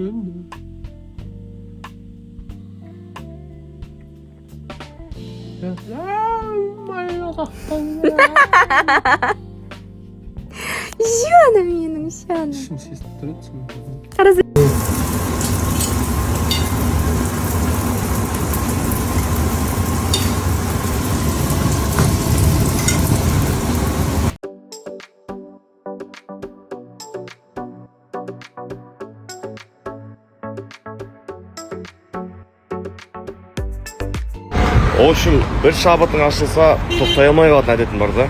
Жүргенде Жаным менің, жаным. Ішім сезіп тұр еді соны. Қараса. В общем, бір шабытың ашылса, тоқтай алмай қалатын әдетім бар да.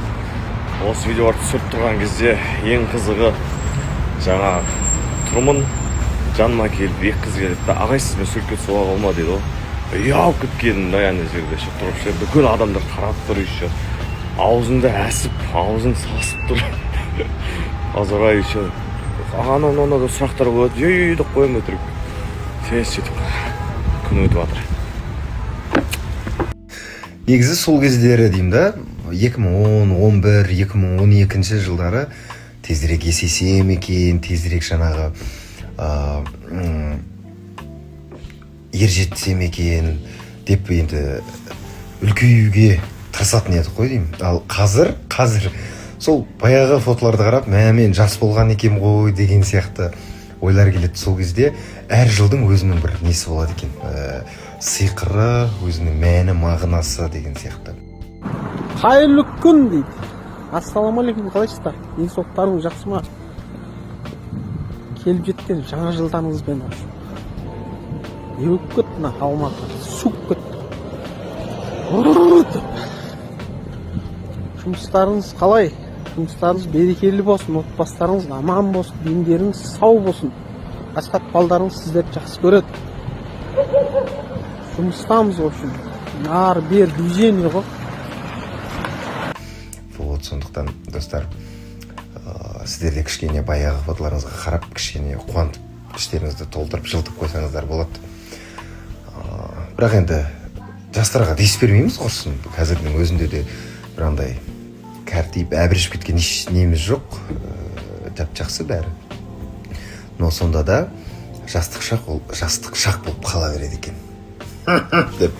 Осы видеоларды түсіріп тұрған кезде ең қызығы, жаңа тұрмын, жаныма келіп екі қыз келеді да: «Ағай, сізбен суретке түсіп алуға ма?» – дейді ғой. Ұялып кеткенім да, ана жерде ше тұрып ше, бүкіл адамдар қарап тұр, еще аузыңды әсіп, аузың сасып тұр. Азарай еще анау мынау да сұрақтар қояды, ей деп қоямын өтірік. Тез сөйтіп күн өтіп жатыр. Негізі сол кездері деймін да, 2010, 11, 2012 жылдары тезірек есейсем екен, тезірек жаңағы ер жетсем екен деп енді үлкеюге тырысатын едік қой деймін. Ал қазір сол баяғы фотоларды қарап, мә, мен жас болған екенмін ғой деген сияқты ойлар келеді. Сол кезде әр жылдың өзінің бір несі болады екен, сиқыры, өзінің мәні, мағынасы деген сияқты. Қайырлы күн дейді. Ассалаумағалейкум, қалайсыздар? Денсаулықтарыңыз жақсы ма? Келіп жеткен жаңа жылдарыңызбен! В общем, не болып кетті мына Алматы? Суып кетті. Ұрр деп. Жұмыстарыңыз қалай? Жұмыстарыңыз берекелі болсын, отбасыларыңыз аман болсын, дендеріңіз сау болсын. Асхат балдарыңыз сіздерді жақсы көреді. Жұмыстамыз, в общем, ары бері движение ғой. Вот, сондықтан, достар, сіздер де кішкене баяғы фотоларыңызға қарап, кішкене қуантып, іштеріңізді толтырып, жылытып қойсаңыздар болады. Бірақ енді жастарға дес бермейміз, құрсын. Қазірдің өзінде де бір андай кәртиіп, әбіржіп кеткен еш неміз жоқ, жап жақсы бәрі. Но сонда да жастық шақ ол жастық шақ болып қала береді екен деп.